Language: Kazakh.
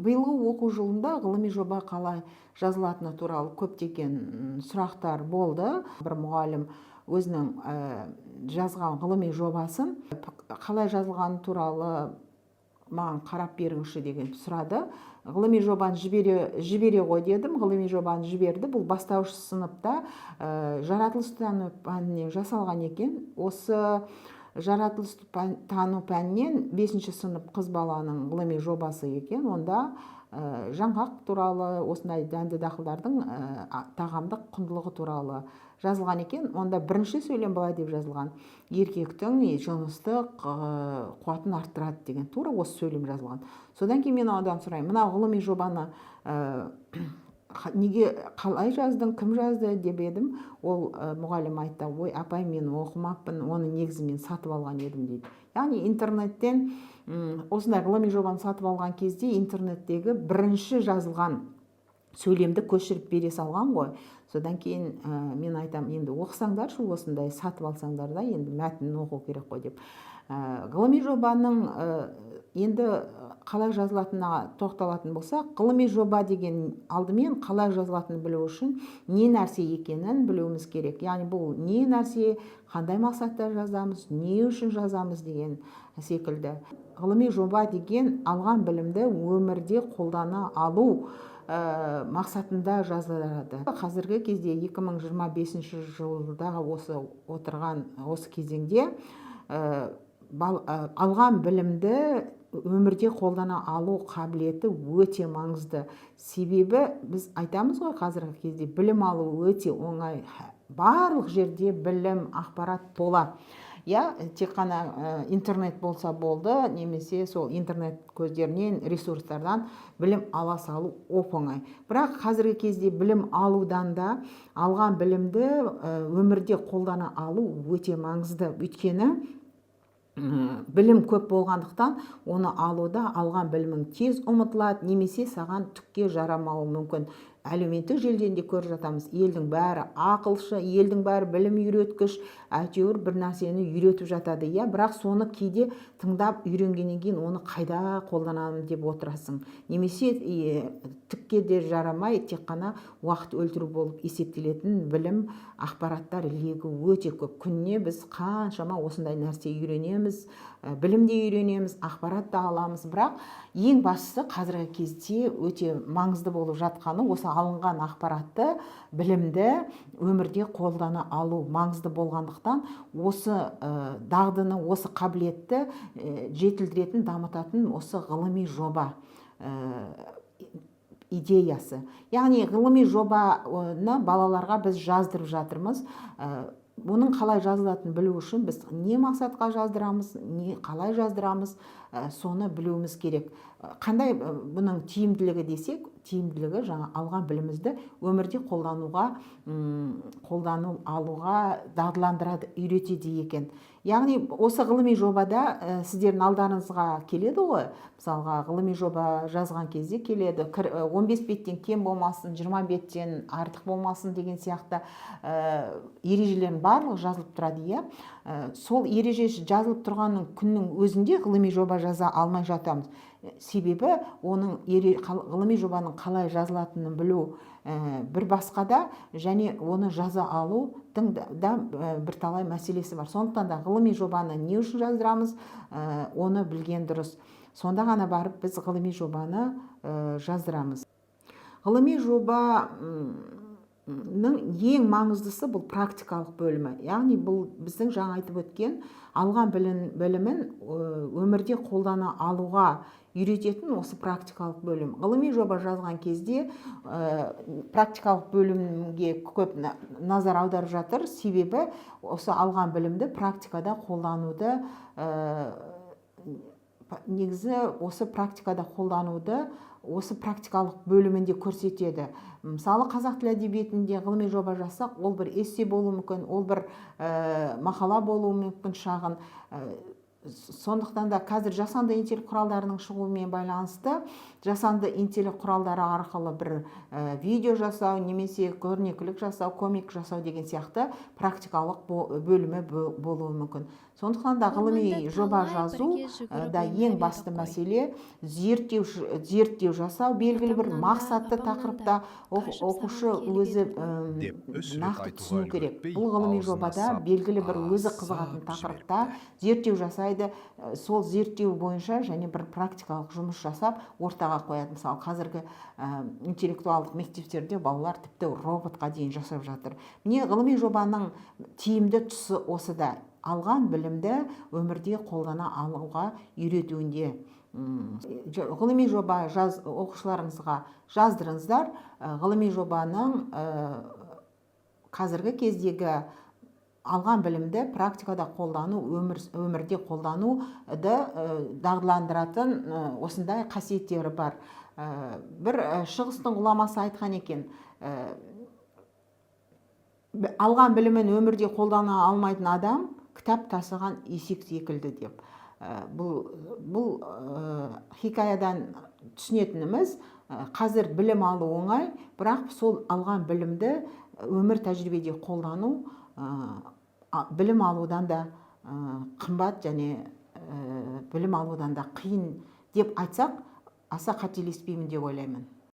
Биылғы оқу жылында ғылыми жоба қалай жазылатыны туралы көптеген сұрақтар болды. Бір мұғалім өзінің жазған ғылыми жобасын қалай жазылғаны туралы маған қарап беріңізші деген сұрады. Ғылыми жобаны жібере ғой дедім. Ғылыми жобаны жіберді. Бұл бастауыш сыныпта жаратылыстану пәнінен жасалған екен. Осы жаратылыстану пәнінен бесінші сынып қыз баланың ғылыми жобасы екен. Онда жаңғақ туралы, осындай дәнді дақылдардың тағамдық құндылығы туралы жазылған екен. Онда бірінші сөйлем былай деп жазылған: еркектің жыныстық қуатын арттырады деген, тура осы сөйлем жазылған. Содан кейін мен одан сұраймын: мына ғылыми жобаны неге, қалай жаздың, кім жазды деп едім, ол мұғалім айтты: «Ой, апай, мен оқымаппын оны, негізі мен сатып алған едім», – дейді. Яғни интернеттен осындай ғылыми жобаны сатып алған кезде интернеттегі бірінші жазылған сөйлемді көшіріп бере салған ғой. Содан кейін мен айтам: енді оқысаңдаршы, осындай сатып алсаңдар да, енді мәтінін оқу керек қой деп. Ғылыми жобаның енді қалай жазылатынына тоқталатын болсақ, ғылыми жоба деген алдымен қалай жазылатынын білу үшін не нәрсе екенін білуіміз керек. Яғни бұл не нәрсе, қандай мақсатта жазамыз, не үшін жазамыз деген секілді. Ғылыми жоба деген алған білімді өмірде қолдана алу мақсатында жазылады. Қазіргі кезде, 2025 жылда, осы отырған осы кезеңде алған білімді өмірде қолдана алу қабілеті өте маңызды. Себебі біз айтамыз ғой, қазіргі кезде білім алу өте оңай, барлық жерде білім, ақпарат тола, иә. Тек қана интернет болса болды немесе сол интернет көздерінен, ресурстардан білім ала салу оп оңай. Бірақ қазіргі кезде білім алудан да алған білімді өмірде қолдана алу өте маңызды. Өйткені білім көп болғандықтан, оны алуда алған білімің тез ұмытылады немесе саған түкке жарамауы мүмкін. Әлеуметтік желіден де көріп жатамыз: елдің бәрі ақылшы, елдің бәрі білім үйреткіш, әйтеуір бір нәрсені үйретіп жатады, иә. Бірақ соны кейде тыңдап үйренгеннен кейін оны қайда қолданамын деп отырасың немесе түкке де жарамай, тек қана уақыт өлтіру болып есептелетін білім, ақпараттар легі өте көп. Күніне біз қаншама осындай нәрсе үйренеміз, білім де үйренеміз, ақпарат та аламыз. Бірақ ең бастысы, қазіргі кезде өте маңызды болып жатқаны осы алынған ақпаратты, білімді өмірде қолдана алу маңызды болғандықтан, осы дағдыны, осы қабілетті жетілдіретін, дамытатын осы ғылыми жоба идеясы. Яғни ғылыми жобаны балаларға біз жаздырып жатырмыз. Оның қалай жазылатынын білу үшін біз не мақсатқа жаздырамыз, не қалай жаздырамыз, соны білуіміз керек. Қандай бұның тиімділігі десек, тиімділігі жаңа алған білімімізді өмірде қолдануға, қолдану алуға дағдыландырады, үйретеді екен. Яғни осы ғылыми жобада сіздердің алдарыңызға келеді ғой, мысалға, ғылыми жоба жазған кезде келеді: 15 беттен кем болмасын, 20 беттен артық болмасын деген сияқты ережелердің барлығы жазылып тұрады, иә. Сол ереже жазылып тұрғанның күннің өзінде ғылыми жоба жаза алмай жатамыз. Себебі оның ғылыми жобаның қалай жазылатынын білу бір басқада және оны жаза алудың да бірталай мәселесі бар. Сондықтан да ғылыми жобаны не үшін жаздырамыз, оны білген дұрыс. Сонда ғана барып біз ғылыми жобаны жаздырамыз. Ғылыми жобаның ең маңыздысы бұл практикалық бөлімі. Яғни бұл біздің жаңа айтып өткен алған білімін өмірде қолдана алуға үйрететін осы практикалық бөлім. Ғылыми жоба жазған кезде практикалық бөлімге көп назар аударып жатыр. Себебі осы алған білімді практикада қолдануды, негізі осы практикада қолдануды осы практикалық бөлімінде көрсетеді. Мысалы, қазақ тілі әдебиетінде ғылыми жоба жазсақ, ол бір эссе болуы мүмкін, ол бір мақала болуы мүмкін шағын. Сондықтан да қазір жасанды интеллект құралдарының шығуымен байланысты жасанды интеллект құралдары арқылы бір видео жасау немесе көрнекілік жасау, комик жасау деген сияқты практикалық бөлімі болуы мүмкін. Сондықтан да Орманда ғылыми жоба талай жазу бірге жүгіріп да ойнап ең едік басты қой. мәселе зерттеу, зерттеу жасау белгілі бір Атамнан да, мақсатты апамнан да тақырыпта қашып саған оқушы келіп өзі едім ғой. Деп үш рет нақты айтуға түсіну керек. үлгертпей, Бұл ғылыми аузына жобада сап белгілі бір өзі қызығатын асып тақырыпта жіберіпті. зерттеу жасайды. Сол зерттеу бойынша және бір практикалық жұмыс жасап, ортаға қояды. Мысалы, қазіргі интеллектуалдық мектептерде балалар тіпті роботқа дейін жасап жатыр. Міне, ғылыми жобаның тиімді тұсы осыда: алған білімді өмірде қолдана алуға үйретуінде. Ғылыми жоба жаз, оқушыларыңызға жаздырыңыздар. Ғылыми жобаның қазіргі кездегі алған білімді практикада қолдану, өмірде қолдануды дағдыландыратын осындай қасиеттері бар. Бір шығыстың ғұламасы айтқан екен: «Алған білімін өмірде қолдана алмайтын адам кітап тасыған есек секілді», – деп. Бұл хикаядан түсінетініміз, қазір білім алу оңай, бірақ сол алған білімді өмір тәжірибеде қолдану білім алудан да қымбат және білім алудан да қиын деп айтсақ, аса қателеспеймін деп ойлаймын.